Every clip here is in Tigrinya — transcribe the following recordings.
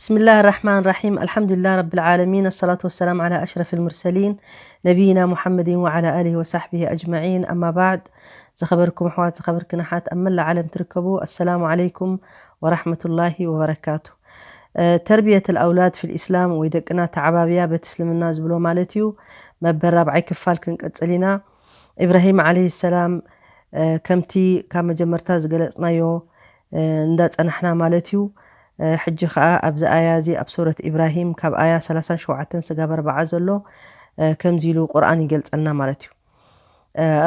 بسم الله الرحمن الرحيم. الحمد لله رب العالمين، والصلاة والسلام على أشرف المرسلين نبينا محمد وعلى آله وصحبه أجمعين. أما بعد، ዝኸበርኩም ኣሕዋት፣ ዝኸበርክን ኣሓት ኣብ መላእ ዓለም ትርከቡ፣ ኣሰላሙ ዓለይኩም ወራሕመቱላሂ ወበረካቱ። ተርቢየት ኣውላድ ፊል ኢስላም ወይ ደቅና ተዓባብያ በቲ እስልምና ዝብሎ ማለት እዩ። መበል ራብዓይ ክፋል ክንቀጽል ኢና። ኢብራሂም ዓለይሂ ሰላም ከምቲ ካብ መጀመርታ ዝገለጽናዮ እንዳጸናሕና ማለት እዩ። ሕጂ ኸኣ ኣብዚ ኣያ እዚ ኣብ ሱረት ኢብራሂም ካብ ኣያ ሰላሳን ሸውዓተን ስጋብ ኣርባዓ ዘሎ ከምዚ ኢሉ ቁርኣን ይገልጸልና ማለት እዩ።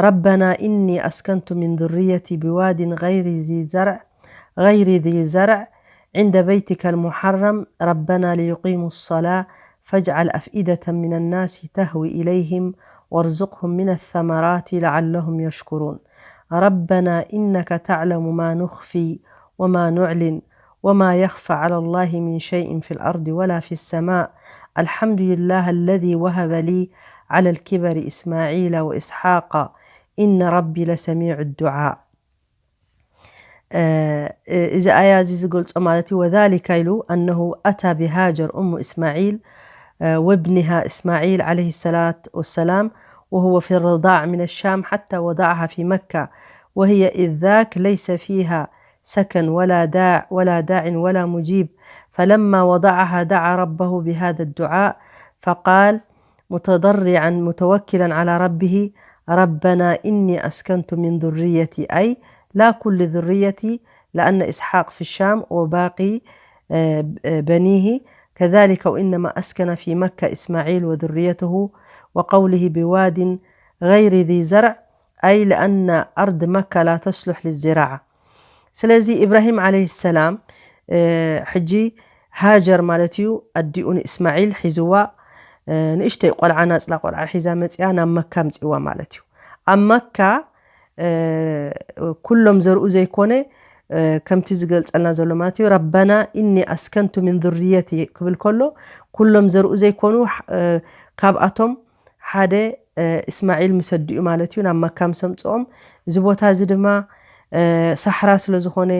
ربنا إني أسكنت من ذريتي بواد غير ذي زرع غير ذي زرع عند بيتك المحرم ربنا ليقيموا الصلاة فاجعل أفئدة من الناس تهوي إليهم وارزقهم من الثمرات لعلهم يشكرون. ربنا إنك تعلم ما نخفي وما نعلن وما يخفى على الله من شيء في الأرض ولا في السماء. الحمد لله الذي وهب لي على الكبر إسماعيل وإسحاق إن ربي لسميع الدعاء. እዚ ኣያ እዚ ዝገልጾ ማለት እዩ። وذلك ኢሉ أنه أتى بهاجر أم إسماعيل وابنها إسماعيل عليه الصلاة والسلام وهو في الرضاع من الشام حتى وضعها في مكة، وهي إذ ذاك ليس فيها سكن ولا داع ولا داع ولا مجيب، فلما وضعها دعا ربه بهذا الدعاء فقال متضرعا متوكلا على ربه ربنا إني أسكنت من ذريتي، أي لا كل ذريتي، لأن إسحاق في الشام وباقي بنيه كذلك، وإنما أسكن في مكة إسماعيل وذريته، وقوله بواد غير ذي زرع، أي لأن أرض مكة لا تصلح للزراعة. ስለዚ ኢብራሂም ዓለይሂ ሰላም ሕጂ ሃጀር ማለት እዩ ኣዲኡ ንእስማዒል ሒዝዋ፣ ንእሽተይ ቆልዓ ናጽላ ቆልዓ ሒዛ መጽያ ናብ መካ ምጽዋ ማለት እዩ። ኣብ መካ ኩሎም ዘርኡ ዘይኮነ ከምቲ ዝገልጸልና ዘሎ ማለት እዩ። ረበና ኢኒ ኣስከንቱ ሚን ذርየቲ ክብል ከሎ ኩሎም ዘርኡ ዘይኮኑ ካብኣቶም ሓደ እስማዒል ምስ ኣዲኡ ማለት እዩ ናብ መካ ምስ ኣምጽኦም፣ እዚ ቦታ እዚ ድማ ሳሕራ ስለ ዝኾነ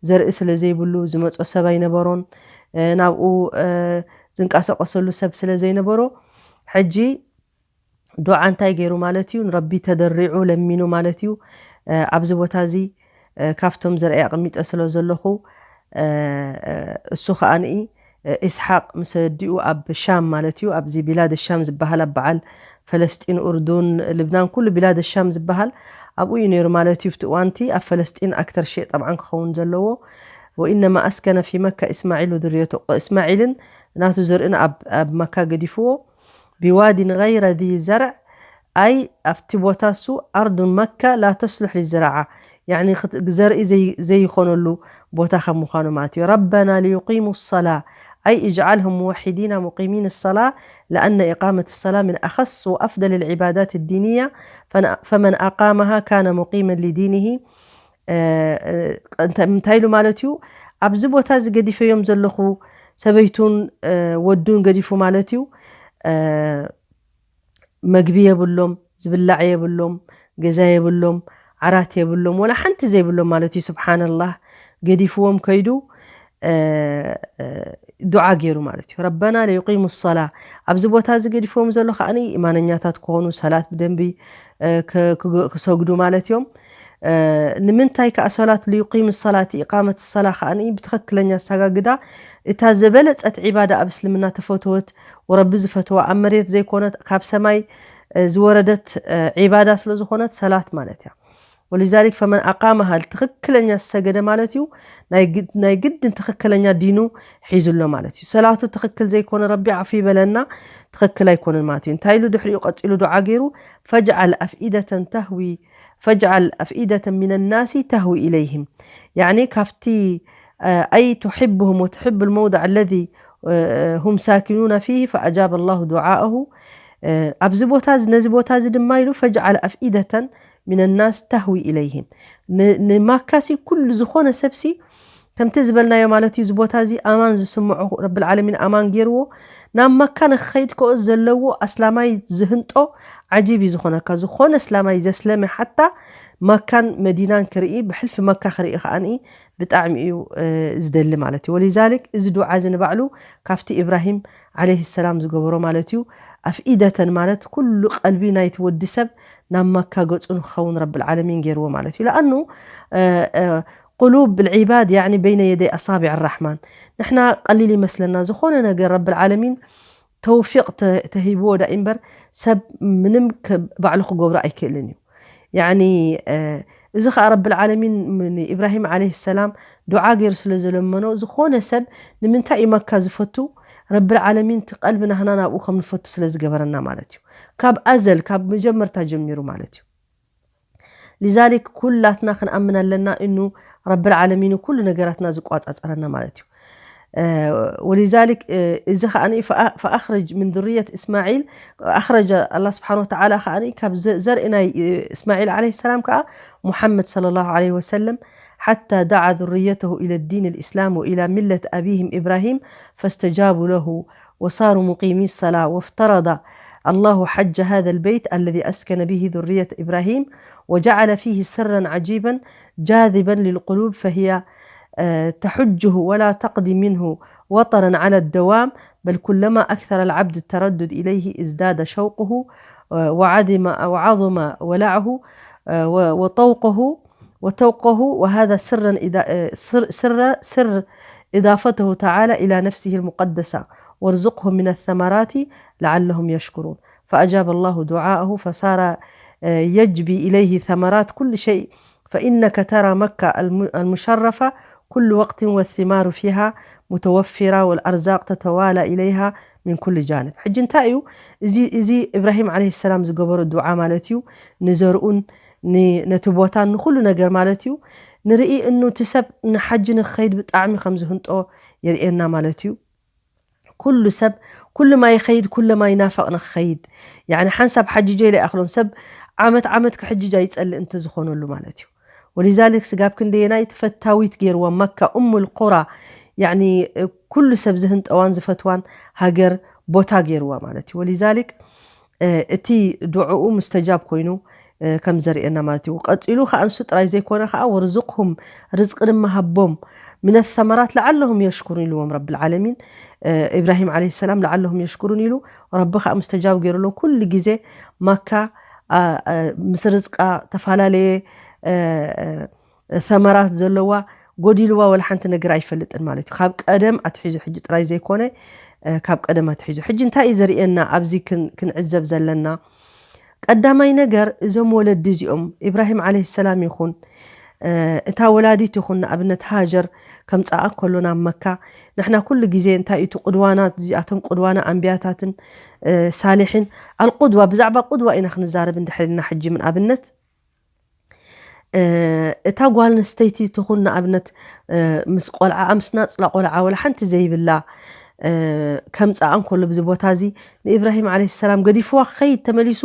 ዘርኢ ስለ ዘይብሉ ዝመጾ ሰብ ኣይነበሮን። ናብኡ ዝንቀሳቐሰሉ ሰብ ስለ ዘይነበሮ ሕጂ ዱዓ እንታይ ገይሩ ማለት እዩ? ንረቢ ተደሪዑ ለሚኑ ማለት እዩ። ኣብዚ ቦታ እዚ ካብቶም ዘርኢ ኣቐሚጠ ስለ ዘለኹ እሱ ከኣ ንኢ ኢስሓቅ ምስ ኣዲኡ ኣብ ሻም ማለት እዩ፣ ኣብዚ ቢላድ ሻም ዝበሃል ኣብ በዓል ፈለስጢን፣ ኡርዱን፣ ልብናን ኩሉ ቢላድ ሻም ዝበሃል ኣብኡ እዩ ነይሩ ማለት እዩ። ኣብቲ እዋንቲ ኣብ ፈለስጢን ኣክተር ሼእ ጠብዓን ክኸውን ዘለዎ። ወኢነማ ኣስከነ ፊ መካ እስማዒል ወድርየቱ፣ እስማዒልን ናቱ ዘርእን ኣብ መካ ገዲፍዎ። ቢዋዲን ገይረ ዚ ዘርዕ ኣይ ኣብቲ ቦታ እሱ ኣርዱን መካ ላ ተስሉሕ ሊዝራዓ ያኒ ዘርኢ ዘይኮነሉ ቦታ ከም ምዃኑ ማለት እዩ። ረበና ሊዩቂሙ ሰላ ኣይ እጅዓልሁም ሙወሒዲና ሙቂሚን ሰላ ለኣነ ኢቃመት ሰላ ምን ኣኸስ ወኣፍደል ልዕባዳት ዲንያ ፈመን ኣቃመሃ ካነ ሙቂመን ሊዲንሂ። እንታይ ኢሉ ማለት እዩ? ኣብዚ ቦታ እዚ ገዲፈዮም ዘለኹ ሰበይቱን ወዱን ገዲፉ ማለት እዩ። መግቢ የብሎም፣ ዝብላዕ የብሎም፣ ገዛ የብሎም፣ ዓራት የብሎም፣ ወላ ሓንቲ ዘይብሎም ማለት እዩ። ስብሓንላህ፣ ገዲፍዎም ከይዱ ዱዓ ገይሩ ማለት እዩ። ረበና ለዩቂሙ ሰላ፣ ኣብዚ ቦታ እዚ ገዲፍዎም ዘሎ ከዓኒ ኢማነኛታት ክኾኑ፣ ሰላት ብደንቢ ክሰግዱ ማለት እዮም። ንምንታይ ከዓ ሰላት ልዩቂም ሰላት ኢቃመት ሰላ ከዓኒ ብትኽክለኛ ኣሰጋግዳ እታ ዝበለጸት ዒባዳ ኣብ እስልምና ተፈተወት ወረቢ ዝፈትዋ ኣብ መሬት ዘይኮነት ካብ ሰማይ ዝወረደት ዒባዳ ስለ ዝኾነት ሰላት ማለት እያ። ወሊዛሊክ ፈመን ኣቃመሃል ትኽክለኛ ዝሰገደ ማለት እዩ ናይ ግድን ትኽክለኛ ዲኑ ሒዙ ኣሎ ማለት እዩ። ሰላቱ ትኽክል ዘይኮነ ረቢ ዓፉ ይበለና፣ ትኽክል ኣይኮነን ማለት እዩ። እንታይ ኢሉ ድሕሪኡ ቀጺሉ ዱዓ ገይሩ ፈጅዓል ኣፍኢደተን ተህዊ ፈጅዓል ኣፍኢደተን ሚን ናሲ ተህዊ ኢለይህም ያኒ ካብቲ ኣይ ትሕብሁም ወትሕብ ልመውضዕ ለዚ ሁም ሳኪኑና ፊህ ፈኣጃበ ላሁ ዱዓአሁ። ኣብዚ ቦታ እዚ ነዚ ቦታ እዚ ድማ ኢሉ ፈጅዓል ኣፍኢደተን ሚን ናስ ተህዊ ኢለይህም ንማካሲ ኩሉ ዝኾነ ሰብሲ ከምቲ ዝበልናዮ ማለት እዩ። እዚ ቦታ እዚ ኣማን ዝስምዖ ረብልዓለሚን ኣማን ገይርዎ ናብ መካ ንክኸይድ ከኦ ዘለዎ ኣስላማይ ዝህንጦ ዓጂብ እዩ ዝኾነካ። ዝኾነ ኣስላማይ ዘስለመ ሓታ መካን መዲናን ክርኢ፣ ብሕልፊ መካ ክርኢ ከዓኒ ብጣዕሚ እዩ ዝደሊ ማለት እዩ። ወሊዛሊክ እዚ ዱዓ እዚ ንባዕሉ ካብቲ ኢብራሂም ዓለይሂ ሰላም ዝገበሮ ማለት እዩ። ኣፍኢደተን ማለት ኩሉ ቀልቢ ናይቲ ወዲ ሰብ ናብ መካ ገጹ ንክኸውን ረብል ዓለሚን ገይርዎ ማለት እዩ። ለኣኑ ቁሉብ ልዒባድ ያኒ በይነ የደይ ኣሳቢዕ ራሕማን። ንሕና ቀሊል ይመስለና፣ ዝኾነ ነገር ረብል ዓለሚን ተውፊቕ ተሂብዎ ዳ እምበር ሰብ ምንም ባዕሉ ክገብሮ ኣይክእልን እዩ። ያኒ እዚ ኸዓ ረብል ዓለሚን ንኢብራሂም ዓለይሂ ሰላም ዱዓ ገይሩ ስለ ዘለመኖ፣ ዝኾነ ሰብ ንምንታይ እዩ መካ ዝፈቱ? ረብል ዓለሚን እቲ ቀልቢ ናህና ናብኡ ከም ንፈቱ ስለ ዝገበረና ማለት እዩ። ካብ ኣዘል፣ ካብ መጀመርታ ጀሚሩ ማለት እዩ። ሊዛሊክ ኩላትና ክንኣምን ኣለና እኑ ረብል ዓለሚን ኩሉ ነገራትና ዝቋጻጸረና ማለት እዩ። ولذلك እዚ ከኣ ፈኣኽርጅ ምን ذرية إسماعيل، ኣኽረጀ ኣላህ ስብሓን ወተዓላ ከኣ ካብ ዘርኢ ናይ እስማዒል ዓለይሂ ሰላም ከኣ ሙሓመድ ሰለላሁ ዓለይሂ ወሰለም حتى دعا ذريته إلى الدين الإسلام وإلى ملة أبيهم إبراهيم فاستجابوا له وصاروا مقيمي الصلاة وافترض الله حج هذا البيت الذي أسكن به ذرية إبراهيم وجعل فيه سرا عجيبا جاذبا للقلوب فهي تحجه ولا تقضي منه وطرا على الدوام، بل كلما أكثر العبد التردد إليه ازداد شوقه وعظم وعظم ولعه وطوقه وتوقه وهذا سرا إذا سر سر سر إضافته تعالى إلى نفسه المقدسة وارزقهم من الثمرات لعلهم يشكرون فأجاب الله دعاءه فصار يجبي إليه ثمرات كل شيء فإنك ترى مكة المشرفة كل وقت والثمار فيها متوفرة والأرزاق تتوالى إليها من كل جانب. ሕጂ እንታይ እዩ እዚ እዚ ኢብራሂም ዓለይሂ ሰላም ዝገበሮ ዱዓ ማለት እዩ። ንዘርኡን ነቲ ቦታን ንኹሉ ነገር ማለት እዩ። ንርኢ እኑ እቲ ሰብ ንሓጂ ንክኸይድ ብጣዕሚ ከም ዝህንጦ የርእየና ማለት እዩ። ኩሉ ሰብ ኩሉ ማይ ይኸይድ ኩሉ ማይ ይናፈቕ ንክኸይድ። ያኒ ሓንሳብ ሓጂጀ ኢለ ይኣኽሎም ሰብ ዓመት ዓመት ክሕጅጅ ኣይጸልእ እንተ ዝኾነሉ ማለት እዩ። ወሊዛሊክ ስጋብ ክንደየናይ ተፈታዊት ገይርዋ መካ ኡሙል ቁራ፣ ያኒ ኩሉ ሰብ ዝህንጠዋን ዝፈትዋን ሃገር ቦታ ገይርዋ ማለት እዩ። ወሊዛሊክ እቲ ዱዕኡ ሙስተጃብ ኮይኑ ከም ዘርእየና ማለት እዩ። ቀጺሉ ከኣ ንሱ ጥራይ ዘይኮነ ከኣ ወርዝቅሁም ርዝቂ ድማ ሃቦም ምነ ሰመራት ለዓለሁም የሽኩሩን ኢልዎም ረብል ዓለሚን። ኢብራሂም ዓለይሂ ሰላም ለዓለሁም የሽኩሩን ኢሉ ረቢ ከኣ ሙስተጃብ ገይሩሎም ኩሉ ግዜ ማካ ምስ ርዝቃ ተፈላለየ ሰመራት ዘለዋ ጎዲልዋ ወላ ሓንቲ ነገር ኣይፈልጥን ማለት እዩ። ካብ ቀደም ኣትሒዙ ሕጂ ጥራይ ዘይኮነ ካብ ቀደም ኣትሒዙ። ሕጂ እንታይ እዩ ዘርእየና ኣብዚ ክንዕዘብ ዘለና? ቀዳማይ ነገር እዞም ወለዲ እዚኦም ኢብራሂም ዓለይሂ ሰላም ይኹን እታ ወላዲት ይኹን ንኣብነት ሃጀር ከምጽኣ ከሎ ናብ መካ ንሕና ኩሉ ግዜ እንታይ እዩ እቲ ቁድዋና እዚኣቶም ቁድዋና ኣንቢያታትን ሳሊሒን ኣልቁድዋ ብዛዕባ ቁድዋ ኢና ክንዛረብ እንድሕር ኢልና ሕጂ ምን ኣብነት እታ ጓል ኣንስተይቲ ትኹን ንኣብነት ምስ ቆልዓኣ ምስ ናጽላ ቆልዓ ወላ ሓንቲ ዘይብላ ከምጽኣ እንከሎ ብዚ ቦታ እዚ ንኢብራሂም ዓለይሂ ሰላም ገዲፍዋ ክኸይድ ተመሊሱ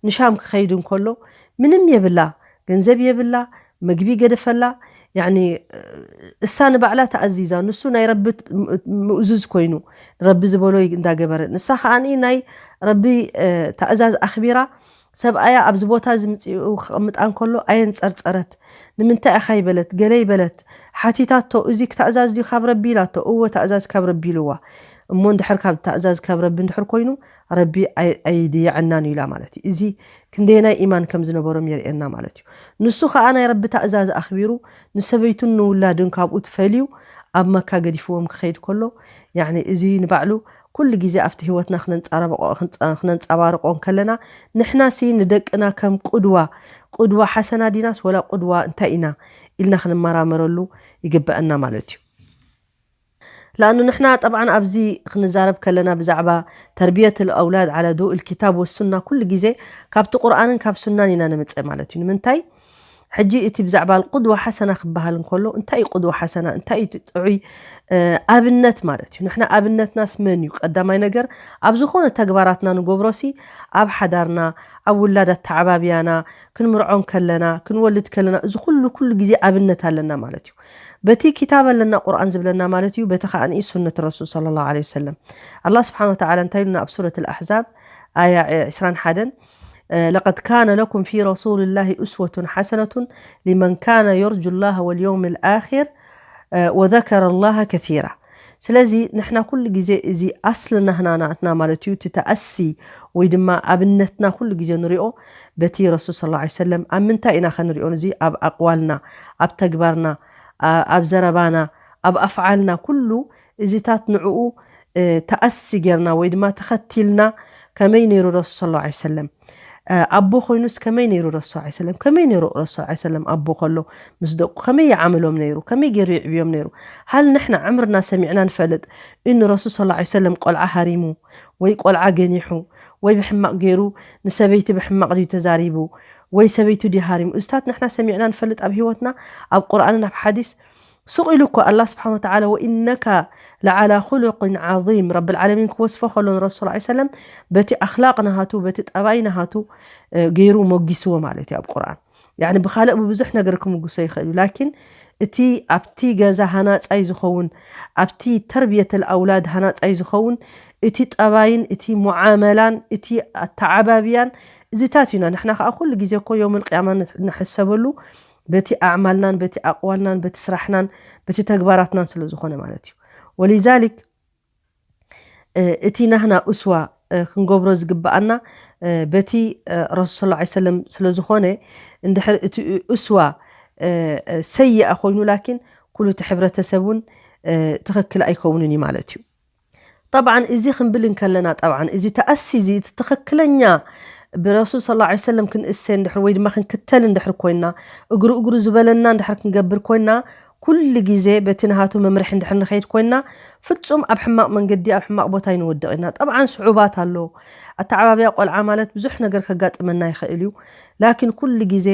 ንሻም ክኸይድ እንከሎ ምንም የብላ፣ ገንዘብ የብላ፣ መግቢ ገደፈላ። ያኒ እሳ ንባዕላ ተኣዚዛ ንሱ ናይ ረቢ ምእዙዝ ኮይኑ ረቢ ዝበሎ እንዳገበረ ንሳ ከኣ ናይ ረቢ ተእዛዝ ኣኽቢራ ሰብኣያ ኣብዚ ቦታ እዚ ምጽኡ ክቕምጣ እንከሎ ኣየንጸርጸረት። ንምንታይ ኢኻ ይበለት፣ ገለ ይበለት፣ ሓቲታቶ፣ እዚ ክተእዛዝ ድዩ ካብ ረቢ ኢላቶ፣ እወ ተእዛዝ ካብ ረቢ ኢልዋ። እሞ እንድሕር ካብ ተእዛዝ ካብ ረቢ እንድሕር ኮይኑ ረቢ ኣይድየዐናን እዩ ኢላ ማለት እዩ። እዚ ክንደየናይ ኢማን ከም ዝነበሮም የርእየና ማለት እዩ። ንሱ ከኣ ናይ ረቢ ተእዛዝ ኣኽቢሩ ንሰበይቱን ንውላድን ካብኡ ትፈልዩ ኣብ መካ ገዲፍዎም ክኸይድ ከሎ ያኒ እዚ ንባዕሉ ኩሉ ግዜ ኣብቲ ህይወትና ክነንጸባርቆ እንከለና ንሕናሲ ንደቅና ከም ቁድዋ ቁድዋ ሓሰና ዲናስ ወላ ቁድዋ እንታይ ኢና ኢልና ክንመራመረሉ ይግበአና ማለት እዩ። ለኣኑ ንሕና ጠብዓን ኣብዚ ክንዛረብ ከለና ብዛዕባ ተርብየት ኣውላድ ዓላ ዶእ ልኪታብ ወሱና ኩሉ ግዜ ካብቲ ቁርኣንን ካብ ሱናን ኢና ንምፅእ ማለት እዩ። ንምንታይ ሕጂ እቲ ብዛዕባ ቁድዋ ሓሰና ክበሃል እንከሎ እንታይ እዩ ቁድዋ ሓሰና እንታይ እዩ ጥዑይ ኣብነት ማለት እዩ። ንሕና ኣብነትናስ መን እዩ? ቀዳማይ ነገር ኣብ ዝኾነ ተግባራትና ንገብሮሲ ኣብ ሓዳርና ኣብ ውላድ ኣተዓባብያና ክንምርዖን ከለና ክንወልድ ከለና እዚ ኩሉ ኩሉ ግዜ ኣብነት ኣለና ማለት እዩ። በቲ ኪታብ ኣለና ቁርኣን ዝብለና ማለት እዩ። በቲ ከኣ ሱነት ረሱል ሰለላሁ ዐለይሂ ወሰለም ኣላህ ስብሓን ወተዓላ እንታይ ኢሉና ኣብ ሱረት ኣልኣሕዛብ ኣያ ዕስራን ሓደን ለቀድ ካነ ለኩም ፊ ረሱልላሂ ኡስወቱን ሓሰነቱን ሊመን ካነ የርጁ ላህ ወልየውም ልኣኪር ወዘከረ ላህ ከሲራ። ስለዚ ንሕና ኩሉ ግዜ እዚ ኣስሊ ናህና ናትና ማለት እዩ፣ እቲ ተኣሲ ወይ ድማ ኣብነትና ኩሉ ግዜ ንሪኦ በቲ ረሱል ስ ሰለም። ኣብ ምንታይ ኢና ከንሪኦ? እዚ ኣብ ኣቕዋልና፣ ኣብ ተግባርና፣ ኣብ ዘረባና፣ ኣብ ኣፍዓልና ኩሉ እዚታት ንዕኡ ተኣሲ ጌርና ወይ ድማ ተኸቲልና። ከመይ ነይሩ ረሱል ስ ሰለም? ኣቦ ኮይኑስ ከመይ ነይሩ ረሱል ስ ሰለም? ከመይ ነይሩ ረሱል ስ ሰለም ኣቦ ከሎ ምስ ደቁ ከመይ ይዓምሎም ነይሩ? ከመይ ገይሩ ይዕብዮም ነይሩ? ሃል ንሕና ዕምርና ሰሚዕና ንፈልጥ እኒ ረሱል ስ ሰለም ቆልዓ ሃሪሙ ወይ ቆልዓ ገኒሑ ወይ ብሕማቕ ገይሩ ንሰበይቲ ብሕማቕ ድዩ ተዛሪቡ ወይ ሰበይቱ ድዩ ሃሪሙ? እዚታት ንሕና ሰሚዕና ንፈልጥ ኣብ ህይወትና? ኣብ ቁርኣንን ኣብ ሓዲስ ሱቕ ኢሉ እኮ ኣላህ ስብሓን ወተዓላ ወኢነካ ለዓላ ኹሉቅን ዓዚም ረብል ዓለሚን ክወስፎ ከሎ ንረሱል ስ ሰለም በቲ ኣኽላቕ ናሃቱ በቲ ጠባይ ናሃቱ ገይሩ ሞጊስዎ ማለት እዩ ኣብ ቁርኣን። ያኒ ብኻልእ ብብዙሕ ነገር ክምጉሶ ይኽእል እዩ፣ ላኪን እቲ ኣብቲ ገዛ ሃናፃይ ዝኸውን ኣብቲ ተርብየተል ኣውላድ ሃናፃይ ዝኸውን እቲ ጠባይን እቲ ሙዓመላን እቲ ኣተዓባብያን እዚታት ኢና ንሕና ከዓ ኩሉ ግዜ እኮ የውመል ቅያማ ንሕሰበሉ በቲ ኣዕማልናን በቲ ኣቕዋልናን በቲ ስራሕናን በቲ ተግባራትናን ስለ ዝኾነ ማለት እዩ። ወሊዛሊክ እቲ ናህና እስዋ ክንገብሮ ዝግብኣና በቲ ረሱል ስ ሰለም ስለ ዝኾነ፣ እንድሕር እቲ እስዋ ሰይኣ ኮይኑ ላኪን ኩሉ እቲ ሕብረተሰብ እውን ትኽክል ኣይከውንን እዩ ማለት እዩ። ጠብዓን እዚ ክንብል እንከለና ጠብዓን እዚ ተኣሲ እዚ እቲ ትኽክለኛ ብረሱል ስ ሰለም ክንእሰ እንድሕር ወይ ድማ ክንክተል እንድሕር ኮይና እግሩ እግሩ ዝበለና እንድሕር ክንገብር ኮይና ኩሉ ግዜ በቲ ናሃቱ መምርሒ እንድሕር ንኸይድ ኮይና ፍጹም ኣብ ሕማቕ መንገዲ ኣብ ሕማቕ ቦታ ይንወድቕ ኢና። ጠብዓን ስዑባት ኣሎ። ኣተዓባብያ ቆልዓ ማለት ብዙሕ ነገር ከጋጥመና ይኽእል እዩ። ላኪን ኩሉ ግዜ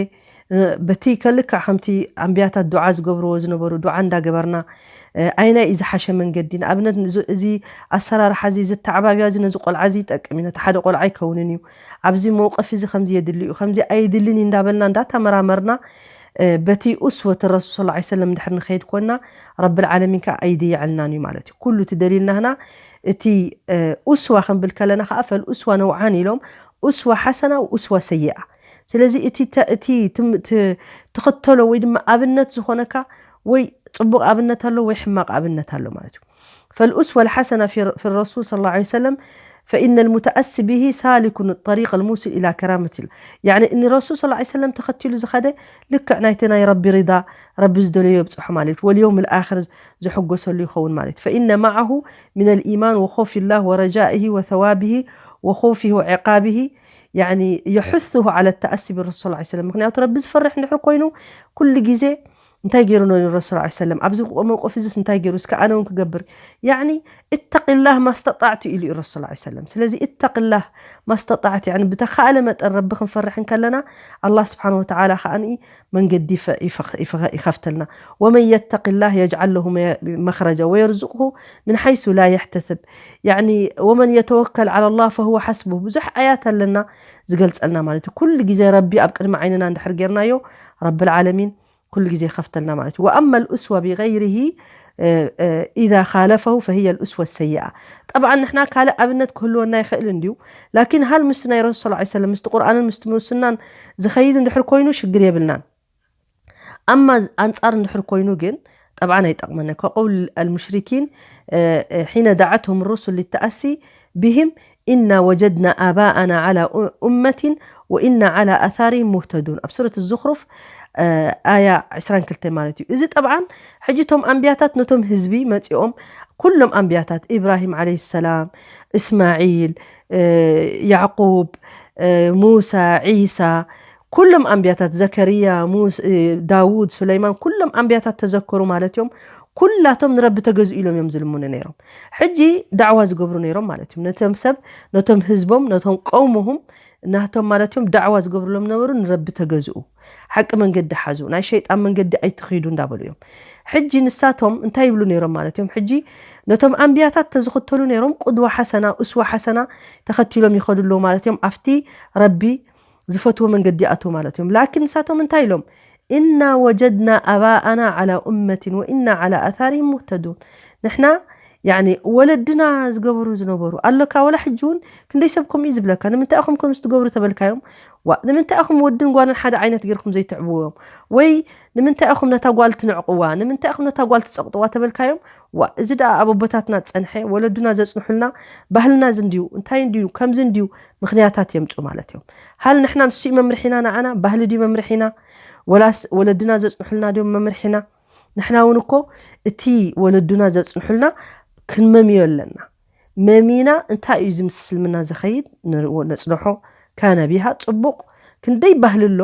በቲ ከልክዕ ከምቲ ኣንብያታት ዱዓ ዝገብርዎ ዝነበሩ ዱዓ እንዳገበርና ኣይናይ እዩ ዝሓሸ መንገዲ? ንኣብነት እዚ ኣሰራርሓ እዚ ዝተዓባብያ እዚ ነዚ ቆልዓ እዚ ይጠቅም እዩ፣ ነቲ ሓደ ቆልዓ ኣይከውንን እዩ፣ ኣብዚ መውቀፊ እዚ ከምዚ የድሊ እዩ፣ ከምዚ ኣይድልን እዩ እንዳበልና እንዳተመራመርና በቲ ኡስወት ረሱል ስ ሰለም እንድሕር ንኸይድ ኮና ረብል ዓለሚን ከዓ ኣይድይዐልናን እዩ ማለት እዩ። ኩሉ እቲ ደሊልና ህና እቲ ኡስዋ ክንብል ከለና ከዓ ፈል ኡስዋ ነውዓን ኢሎም ኡስዋ ሓሰና ኡስዋ ሰይኣ። ስለዚ እቲ ትኽተሎ ወይ ድማ ኣብነት ዝኾነካ ወይ ፅቡቕ ኣብነት ኣሎ ወይ ሕማቕ ኣብነት ኣሎ ማለት እዩ። فالأسوة الحسنة في في الرسول صلى الله عليه وسلم فإن المتأسي به سالك الطريق الموصل إلى كرامة الله. يعني እኒ ረሱል صلى الله عليه وسلم ተኸቲሉ ዝኸደ ልክዕ ናይቲ ናይ ረቢ ሪዳ ረቢ ዝደለዮ የብፅሖ ማለት ወልየውም ልኣኽር ዝሕጎሰሉ ይኸውን ማለት فإن معه من الإيمان وخوف الله ورجائه وثوابه وخوفه وعقابه يعني يحثه على التأسي بالرسول صلى الله عليه وسلم ምክንያቱ ረቢ ዝፈርሕ እንድሕር ኮይኑ ኩሉ ግዜ እንታይ ገይሩ ነው ረሱል ስ ሰለም ኣብዚ መውቀፍ እዚስ እንታይ ገይሩ እስከ ኣነ እውን ክገብር ያኒ እተቂላህ ማስተጣዕቲ ኢሉ እዩ ረሱል ስ ሰለም ስለዚ እተቂላህ ማስተጣዕቲ ያኒ ብተኻእለ መጠን ረቢ ክንፈርሕ እንከለና ኣላህ ስብሓን ወተዓላ ከዓኒ መንገዲ ይኸፍተልና ወመን የተቂ ላህ የጅዓል ለሁ መኽረጃ ወየርዝቅሁ ምን ሓይሱ ላ የሕተስብ ያኒ ወመን የተወከል ዓላ ላህ ፈሁወ ሓስቡ ብዙሕ ኣያት ኣለና ዝገልፀልና ማለት እዩ ኩሉ ግዜ ረቢ ኣብ ቅድሚ ዓይንና እንድሕር ጌርናዮ ረቢ ልዓለሚን ኩሉ ግዜ ይኸፍተልና ማለት እዩ وأما الأسوة بغيره إذا خالفه فهي الأسوة السيئة طبعا ንሕና ካልእ ኣብነት ክህልወና ይኽእል እንድዩ ላኪን ሃል ምስቲ ናይ ረሱል ስ ሰለም ምስቲ ቁርኣንን ምስቲ ሙስናን ዝኸይድ እንድሕር ኮይኑ ሽግር የብልናን ኣማ ኣንጻር እንድሕር ኮይኑ ግን ጠብዓን ኣይጠቕመና ከቀውል المشركين حين دعتهم الرسل للتأسي بهم إنا وجدنا آباءنا على أمة وإنا على آثارهم مهتدون ኣብ ሱረት الزخرف ኣያ ዕስራን ክልተን ማለት እዩ እዚ ጠብዓን ሕጂ እቶም ኣንብያታት ነቶም ህዝቢ መጺኦም ኩሎም ኣንብያታት ኢብራሂም ዓለይሂ ሰላም እስማዒል ያዕቁብ ሙሳ ዒሳ ኩሎም ኣንብያታት ዘከርያ ዳውድ ሱለይማን ኩሎም ኣንብያታት ተዘከሩ ማለት እዮም ኩላቶም ንረቢ ተገዝኡ ኢሎም እዮም ዝልምኑ ነይሮም ሕጂ ዳዕዋ ዝገብሩ ነይሮም ማለት እዮም ነቶም ሰብ ነቶም ህዝቦም ነቶም ቀውምሁም ናቶም ማለት እዮም ዳዕዋ ዝገብሩሎም ነበሩ ንረቢ ተገዝኡ ሓቂ መንገዲ ሓዙ ናይ ሸይጣን መንገዲ ኣይትኺዱ እንዳበሉ እዮም ሕጂ ንሳቶም እንታይ ይብሉ ነይሮም ማለት እዮም ሕጂ ነቶም ኣንብያታት ተዝኽተሉ ነይሮም ቁድዋ ሓሰና እስዋ ሓሰና ተኸቲሎም ይኸዱ ኣለዉ ማለት እዮም ኣብቲ ረቢ ዝፈትዎ መንገዲ ይኣትዉ ማለት እዮም ላኪን ንሳቶም እንታይ ኢሎም إنا وجدنا آباءنا على أمة وإنا على آثارهم مهتدون ንሕና ያኒ ወለድና ዝገበሩ ዝነበሩ ኣለካ። ወላ ሕጂ እውን ክንደይ ሰብ ከምኡ እዩ ዝብለካ። ንምንታይ ኢኹም ከምዚ ትገብሩ ተበልካዮም፣ ዋ ንምንታይ ኢኹም ወድን ጓልን ሓደ ዓይነት ጌርኩም ዘይትዕብዎም? ወይ ንምንታይ ኢኹም ነታ ጓል ትንዕቕዋ? ንምንታይ ኢኹም ነታ ጓል ትጸቕጥዋ ተበልካዮም፣ ዋ እዚ ደኣ ኣብ ኣቦታትና ዝጸንሐ፣ ወለዱና ዘጽንሑልና፣ ባህልና እዚ እንድዩ፣ እንታይ እንድዩ፣ ከምዚ እንድዩ፣ ምኽንያታት የምጹ ማለት እዮም። ሃል ንሕና ንሱ እዩ መምርሒና ንዓና? ባህሊ ድዩ መምርሒና? ወላስ ወለድና ዘጽንሑልና ድዮም መምርሒና? ንሕና እውን እኮ እቲ ወለዱና ዘጽንሑልና ክንመምዮ ኣለና። መሚና እንታይ እዩ እዚ ምስ እስልምና ዝኸይድ ንርእዎ ነጽንሖ። ካነ ቢሃ ጽቡቕ ክንደይ ባህሊ ኣሎ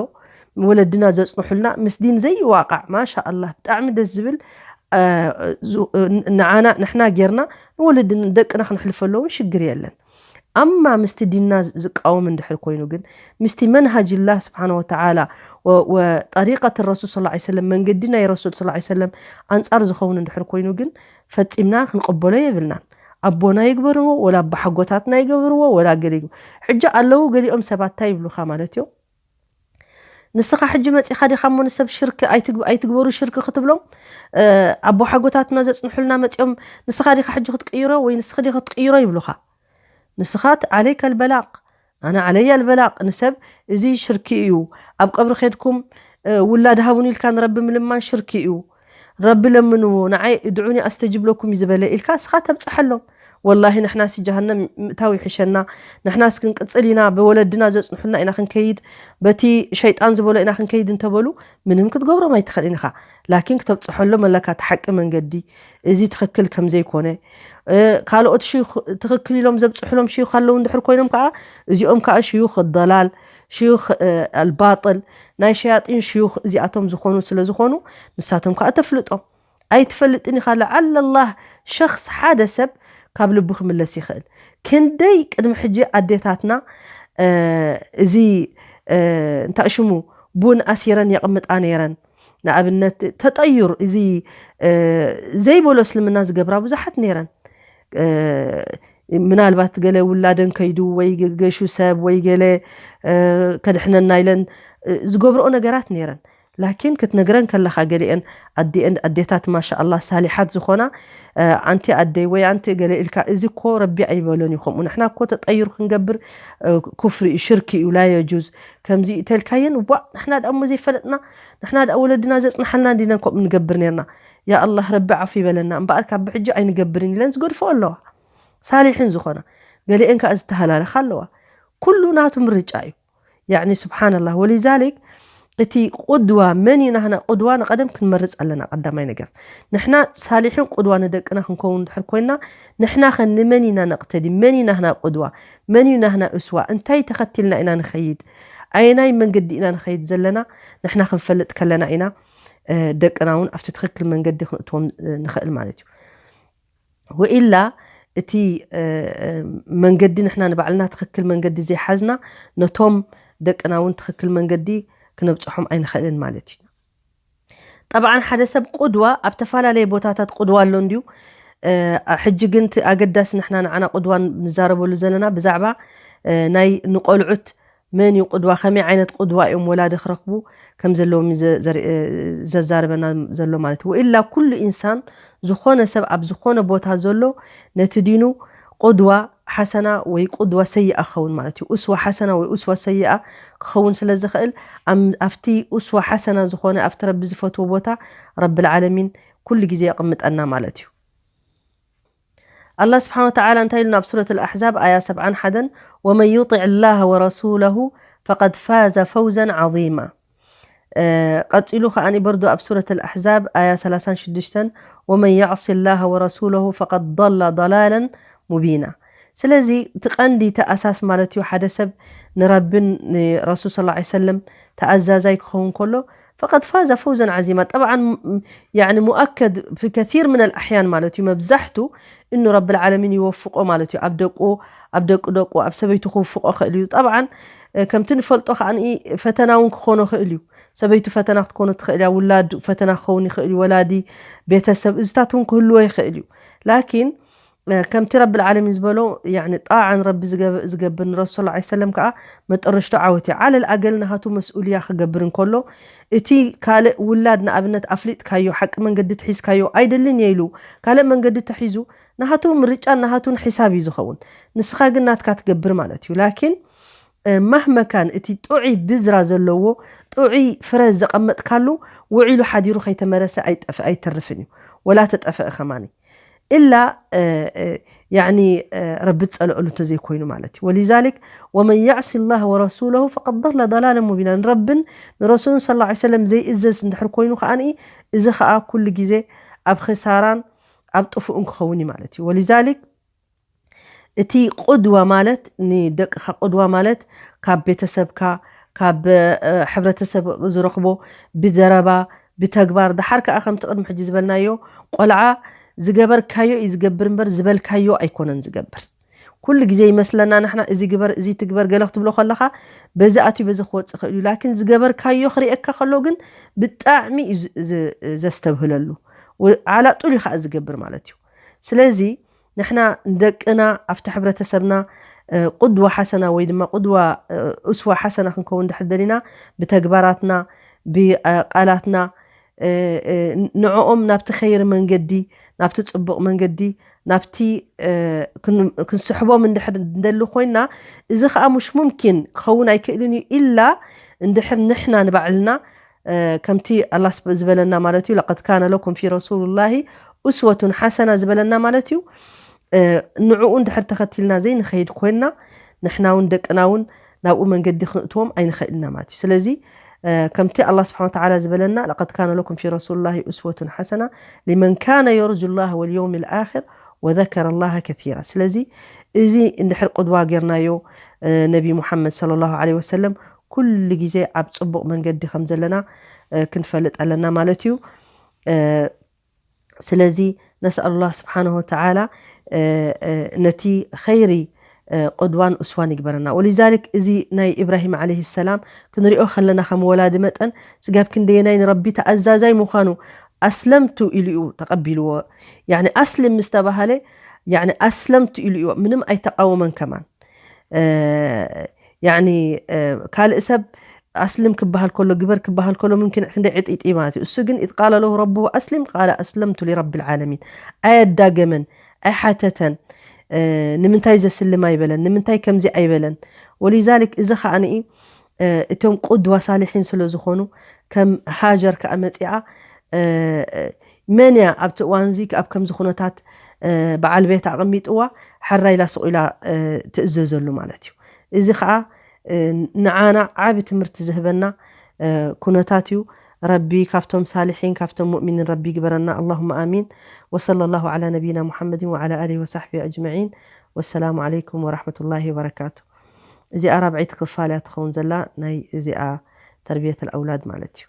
ወለድና ዘጽንሑልና ምስ ዲን ዘይዋቃዕ ማሻ ኣላህ ብጣዕሚ ደስ ዝብል እ፣ ዙ- እ፣ ንዓና ንሕና ጌርና ንወለድን ደቅና ክንሕልፈሉ እውን ሽግር የለን። ኣማ ምስቲ ዲንና ዝቃወም እንድሕር ኮይኑ ግን ምስቲ መንሃጅላህ ስብሓን ወተዓላ ወጠሪቀት ረሱል ስ ሰለም መንገዲ ናይ ረሱል ስ ሰለም ኣንጻር ዝኸውን እንድሕር ኮይኑ ግን ፈጺምና ክንቀበሎ የብልናን። ኣቦና ይግበርዎ ወላ ኣቦሓጎታትና ይገብርዎ ወላ ገለ ይግበ- ሕጂ ኣለዉ ገሊኦም ሰባት እንታይ ይብሉኻ ማለት እዮም። ንስኻ ሕጂ መጺኻ ዲኻ እሞ ንሰብ ሽርክ ኣይትግብ- ኣይትግበሩ ሽርክ ክትብሎም ኣቦሓጎታትና ዘጽንሑልና መጺኦም ንስኻ ዲኻ ሕጂ ክትቅይሮ ወይ ንስኺ ዲኻ ክትቅይሮ ይብሉኻ። ንስኻ ዓለይከ ኣልበላቕ ኣነ ዓለይ ኣልበላቕ። ንሰብ እዚ ሽርኪ እዩ። ኣብ ቀብሪ ኸድኩም ውላድ ሃቡን ኢልካ ንረቢ ምልማን ሽርኪ እዩ። ረቢ ለምንዎ ንዓይ እድዑኒ ኣስተጅብ ለኩም እዩ ዝበለ ኢልካ እስኻ ተብጽሐሎም። ወላሂ ንሕናሲ ጀሃነም ምእታው ይሕሸና። ንሕናስ ክንቅጽል ኢና፣ ብወለድና ዘጽንሑልና ኢና ክንከይድ፣ በቲ ሸይጣን ዝበሎ ኢና ክንከይድ እንተበሉ ምንም ክትገብሮም ኣይትኽእልን ኢኻ። ላኪን ክተብጽሐሎም ኣለካ እቲ ሓቂ መንገዲ፣ እዚ ትኽክል ከም ዘይኮነ። ካልኦት ሽዩኽ ትኽክል ኢሎም ዘብጽሑሎም ሽዩኽ ኣለዉ እንድሕር ኮይኖም ከዓ እዚኦም ከዓ ሽዩኽ ضلال ሽዩኽ ኣልባጥል ናይ ሸያጢን ሽዩኽ እዚኣቶም ዝኾኑ ስለ ዝኾኑ ንሳቶም ከዓ ተፍልጦም። ኣይትፈልጥን ኢኻ ለዓለ ላህ ሸኽስ ሓደ ሰብ ካብ ልቡ ክምለስ ይኽእል። ክንደይ ቅድሚ ሕጂ ኣዴታትና እዚ እንታይ ሽሙ ቡን ኣሲረን የቕምጣ ነይረን። ንኣብነት ተጠዩር እዚ ዘይበሎ እስልምና ዝገብራ ብዙሓት ነይረን። ምናልባት ገለ ውላደን ከይዱ ወይ ገሹ ሰብ ወይ ገለ ከድሕነና ኢለን ዝገብርኦ ነገራት ነይረን። ላኪን ክትነግረን ከለኻ ገሊአን ኣዴታት ማሻ ኣላህ ሳሊሓት ዝኾና ኣንቲ ኣደይ ወይ ኣንቲ ገለ ኢልካ እዚ እኮ ረቢ ኣይበሎን እዩ። ከምኡ ንሕና እኮ ተጠይር ክንገብር ኩፍሪ እዩ ሽርኪ እዩ ላ የጁዝ ከምዚ እዩ ተልካየን ዋ ንሕና ደኣ እሞ ዘይፈለጥና ንሕና ደኣ ወለድና ዘጽንሓልና እንዲና ከምኡ ንገብር ነርና። ያ ኣላህ ረቢ ዓፉ ይበለና እምበኣር ካብ ብሕጂ ኣይንገብርን ኢለን ዝገድፎ ኣለዋ። ሳሊሕን ዝኾና ገሊአን ከዓ ዝተሃላለኻ ኣለዋ። ኩሉ ናቱ ምርጫ እዩ። ያዕኒ ስብሓንላህ ወሊዛሊክ እቲ ቁድዋ መን እዩ ናህና ቁድዋ ንቐደም ክንመርፅ ኣለና። ቀዳማይ ነገር ንሕና ሳሊሕን ቁድዋ ንደቅና ክንከውን እንድሕር ኮይና ንሕና ኸ ንመን ኢና ነቕተዲ? መን እዩ ናህና ቁድዋ? መን እዩ ናህና እስዋ? እንታይ ተኸቲልና ኢና ንኸይድ? ኣየናይ መንገዲ ኢና ንኸይድ ዘለና? ንሕና ክንፈልጥ ከለና ኢና ደቅና እውን ኣብቲ ትኽክል መንገዲ ክንእትዎም ንኽእል ማለት እዩ። ወኢላ እቲ መንገዲ ንሕና ንባዕልና ትኽክል መንገዲ ዘይሓዝና ነቶም ደቅና እውን ትኽክል መንገዲ ክነብፅሖም ኣይንኽእልን ማለት እዩ። ጠብዓን ሓደ ሰብ ቁድዋ ኣብ ተፈላለየ ቦታታት ቁድዋ ኣሎ እንድዩ። ሕጂ ግን እቲ ኣገዳሲ ንሕና ንዓና ቁድዋ ንዛረበሉ ዘለና ብዛዕባ ናይ ንቆልዑት መን እዩ ቁድዋ ከመይ ዓይነት ቁድዋ እዮም ወላዲ ክረኽቡ ከም ዘለዎም ዘዛርበና ዘሎ ማለት እዩ። ወኢላ ኩሉ ኢንሳን ዝኾነ ሰብ ኣብ ዝኾነ ቦታ ዘሎ ነቲ ዲኑ ቁድዋ ሓሰና ወይ ቁድዋ ሰይኣ ክኸውን ማለት እዩ። ኡስዋ ሓሰና ወይ ኡስዋ ሰይኣ ክኸውን ስለ ዝኽእል ኣብቲ ኡስዋ ሓሰና ዝኾነ ኣብቲ ረቢ ዝፈትዎ ቦታ ረቢ ልዓለሚን ኩሉ ግዜ የቕምጠና ማለት እዩ። ኣላህ ስብሓን ወተዓላ እንታይ ኢሉና ኣብ ሱረት ኣልኣሕዛብ ኣያ ሰብዓን ሓደን ወመን ዩጢዕ ላህ ወረሱለሁ ፈቀድ ፋዘ ፈውዘን ዓዚማ። ቀጺሉ ከዓኒ በርዶ ኣብ ሱረት ኣልኣሕዛብ ኣያ ሰላሳን ሽዱሽተን ወመን ያዕሲ ላህ ወረሱለሁ ፈቀድ ضለ ضላለን ሙቢና። ስለዚ እቲ ቀንዲ እቲ ኣሳስ ማለት እዩ ሓደ ሰብ ንረብን ንረሱል ስ ሰለም ተኣዛዛይ ክኸውን ከሎ ፈቀድ ፋዘ ፈውዘን ዓዚማ። ጠብዓን ያኒ ሙኣከድ ፊ ከሲር ምን ኣልኣሕያን ማለት እዩ መብዛሕቱ እኑ ረቢ ልዓለሚን ይወፍቆ ማለት እዩ። ኣብ ደቁ ኣብ ደቂ ደቁ ኣብ ሰበይቱ ክውፍቆ ክእል እዩ። ጠብዓን ከምቲ ንፈልጦ ከዓ ፈተና እውን ክኾኖ ክእል እዩ። ሰበይቱ ፈተና ክትኮኖ ትኽእል እያ። ውላድ ፈተና ክኸውን ይኽእል እዩ። ወላዲ ቤተሰብ እዚታት እውን ክህልዎ ይኽእል እዩ። ላኪን ከምቲ ረቢ ልዓለሚን ዝበሎ ጣዓ ንረቢ ዝገብር ንረሱል ስ ሰለም ከዓ መጠረሽቶ ዓወት እዩ። ዓለል ኣገል ናሃቱ መስኡልያ ክገብር እንከሎ እቲ ካልእ ውላድ ንኣብነት ኣፍሊጥካዮ ሓቂ መንገዲ ትሒዝካዮ ኣይደልን እየ ኢሉ ካልእ መንገዲ ተሒዙ ናሃቱ ምርጫን ናሃቱን ሕሳብ እዩ ዝኸውን። ንስኻ ግን ናትካ ትገብር ማለት እዩ። ላኪን ማህመካን እቲ ጥዑይ ብዝራ ዘለዎ ጥዑይ ፍረ ዘቐመጥካሉ ውዒሉ ሓዲሩ ከይተመረሰ ኣይጠፍ ኣይተርፍን እዩ። ወላ ተጠፈእ ከማኒ እላ ያኒ ረቢ ዝጸልአሉ እንተዘይኮይኑ ማለት እዩ። ወሊዛሊክ ወመን ያዕሲ ላህ ወረሱለሁ ፈቀድ ضل ضلالا ሙቢና። ንረብን ንረሱልን صلى الله عليه وسلم ዘይእዘዝ እንድሕር ኮይኑ ከኣ እዚ ከኣ ኩሉ ግዜ ኣብ ኽሳራን ኣብ ጥፉእን ክኸውን እዩ ማለት እዩ። ወሊዛሊክ እቲ ቁድዋ ማለት ንደቅኻ ቁድዋ ማለት ካብ ቤተሰብካ ካብ ሕብረተሰብ ዝረኽቦ ብዘረባ ብተግባር ደሓር ከኣ ከምቲ ቅድሚ ሕጂ ዝበልናዮ ቆልዓ ዝገበርካዮ እዩ ዝገብር እምበር ዝበልካዮ ኣይኮነን ዝገብር። ኩሉ ግዜ ይመስለና ንሕና እዚ ግበር እዚ ትግበር ገለ ክትብሎ ከለኻ በዚ ኣትዩ በዚ ክወፅእ ክእል እዩ። ላኪን ዝገበርካዮ ክርእየካ ከሎ ግን ብጣዕሚ እዩ ዘስተብህለሉ። ዓላ ጡል እዩ ከዓ ዝገብር ማለት እዩ። ስለዚ ንሕና ንደቅና ኣብቲ ሕብረተሰብና ቁድዋ ሓሰና ወይ ድማ ቁድዋ እስዋ ሓሰና ክንከውን ድሕር ደሊና ብተግባራትና ብቃላትና ንዕኦም ናብቲ ኸይር መንገዲ ናብቲ ፅቡቕ መንገዲ ናብቲ ክንስሕቦም እንድሕር እንደሊ ኮይና እዚ ከዓ ሙሽ ሙምኪን ክኸውን ኣይክእልን እዩ ኢላ እንድሕር ንሕና ንባዕልና ከምቲ ኣላ ዝበለና ማለት እዩ ለቀድ ካነ ለኩም ፊ ረሱሉላሂ ኡስወቱን ሓሰና ዝበለና ማለት እዩ። ንዕኡ እንድሕር ተኸቲልና ዘይንኸይድ ኮይንና ንሕና እውን ደቅና እውን ናብኡ መንገዲ ክንእትዎም ኣይንኽእል ኢና ማለት እዩ። ስለዚ ከምቲ ኣላ ስብሓን ወተዓላ ዝበለና ለቀድ ካነ ለኩም ፊ ረሱሉላሂ ኡስወቱን ሓሰና ሊመን ካነ የርጁ ላህ ወልየውም ልኣክር ወዘከረ ላህ ከሲራ። ስለዚ እዚ እንድሕር ቅድዋ ጌርናዮ ነቢ ሙሓመድ ለ ላሁ ለ ወሰለም ኩሉ ግዜ ኣብ ፅቡቕ መንገዲ ከም ዘለና ክንፈልጥ ኣለና ማለት እዩ። ስለዚ ነስኣሉ ላህ ስብሓንሁ ወተዓላ ነቲ ኸይሪ ቁድዋን እስዋን ይግበረና። ወሊዛሊክ እዚ ናይ ኢብራሂም ዓለይሂ ሰላም ክንሪኦ ከለና ከም ወላዲ መጠን ስጋብ ክንደየናይ ንረቢ ተኣዛዛይ ምዃኑ ኣስለምቱ ኢሉ እዩ ተቐቢልዎ። ያኒ ኣስልም ምስ ተባሃለ ያኒ ኣስለምቱ ኢሉ እዩ ምንም ኣይተቃወመን ከማን ያኒ ካልእ ሰብ ኣስልም ክበሃል ከሎ ግበር ክበሃል ከሎ ምምኪን ክንደይ ዕጢጢ ማለት እዩ። እሱ ግን ኢዝ ቃለ ለሁ ረብሁ ኣስሊም ቃለ ኣስለምቱ ሊረቢ ልዓለሚን ኣየዳገመን ኣይሓተተን። ንምንታይ ዘስልም ኣይበለን ንምንታይ ከምዚ ኣይበለን። ወሊዛሊክ እዚ ከዓ ንኢ እቶም ቁድዋ ሳሊሒን ስለ ዝኾኑ ከም ሃጀር ከዓ መፂኣ መን እያ ኣብቲ እዋን እዚ ኣብ ከምዚ ኩነታት በዓል ቤት ኣቐሚጥዋ ሕራይ ኢላ ስቕ ኢላ ትእዘዘሉ ማለት እዩ። እዚ ከዓ ንዓና ዓቢ ትምህርቲ ዝህበና ኩነታት እዩ። ረቢ ካብቶም ሳሊሒን ካብቶም ሙእሚኒን ረቢ ይግበረና ኣላሁማ ኣሚን። ወሰለ ላሁ ዓላ ነቢይና ሙሓመድን ወዓላ ኣሊሂ ወሳሕቢሂ ኣጅመዒን። ወሰላሙ ዓለይኩም ወራሕመቱላሂ ወበረካቱ። እዚኣ ራብዐይቲ ክፋል እያ ትኸውን ዘላ ናይ እዚኣ ተርቢየት ኣውላድ ማለት እዩ።